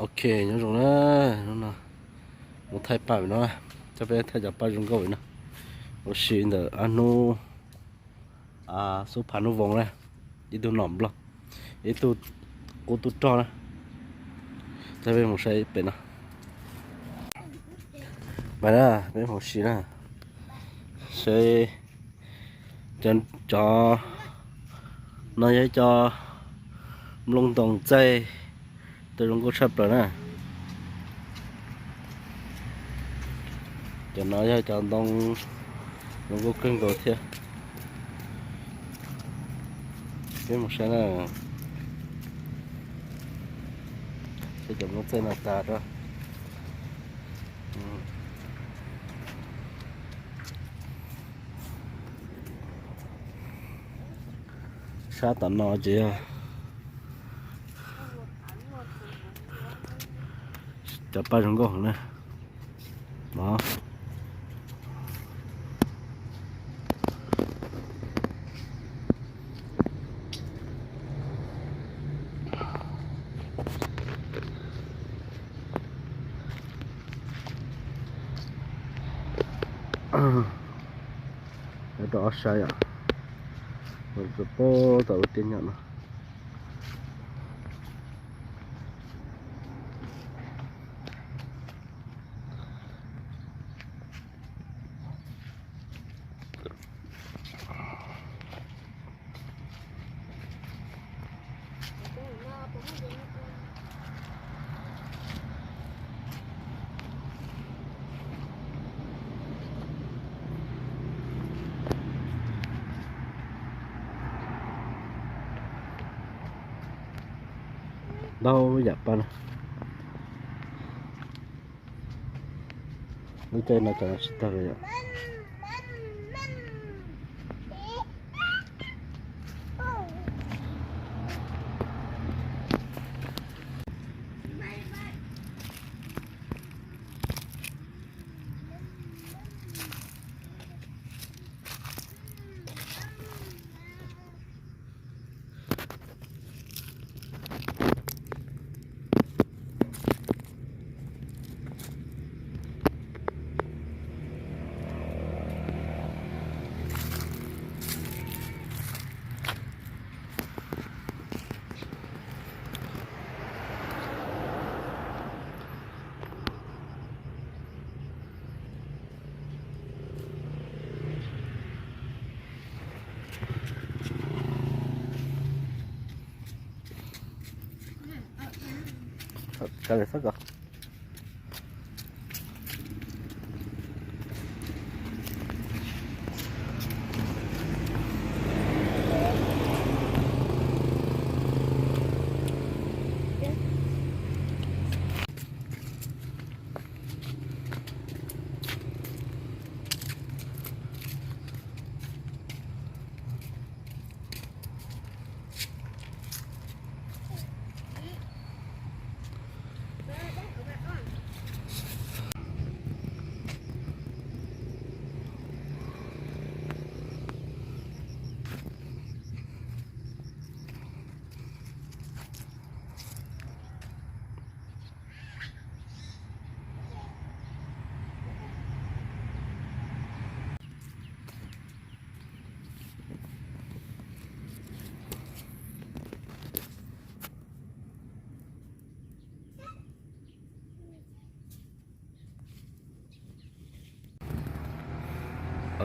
Ok, nyob zoo na, hnub no mus thaij paj no, coj peb thaij cov paj zoo nkauj no. Ua si ntawm ob hnub, xub phav hnub voos na, ib tug nom nplog, ib tug qub tub rog na. Coj peb mus saib pem no. Pais na, peb mus si na, saib cov, cov no yog cov nplooj ntoo txaij, tau zoo nkauj tshaj plaws na. Cov no yog cov ntoo zoo nkauj kawg nkaus thiab. Peb mus saib na, saib cov nplooj txaij no tas rau. Sab tom no ces yog cov paj zoo nkauj na. No. Nyob rau ob sab yom, mus rau pem tom lub tiaj nyom no. Ntau yam paj na. Lub caij no cov no tsis tag li yom.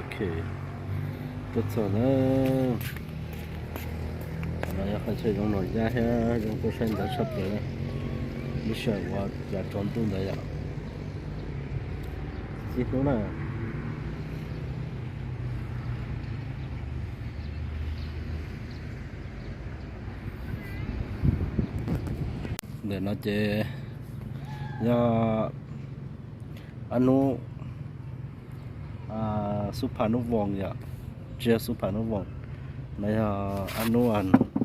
Ok, tuaj txog na. Qhov no yog qhov chaw zoo noj yaj thiab zoo tuaj saib ntawv tshaj plaws. Ib sij hawm uas yav tsaus ntuj ntawd yom, txij hnub na. Ntawm no ces yog ob hnub xub phav hnub voos yom, tsis yog xub phav hnub voos, no yog ob hnub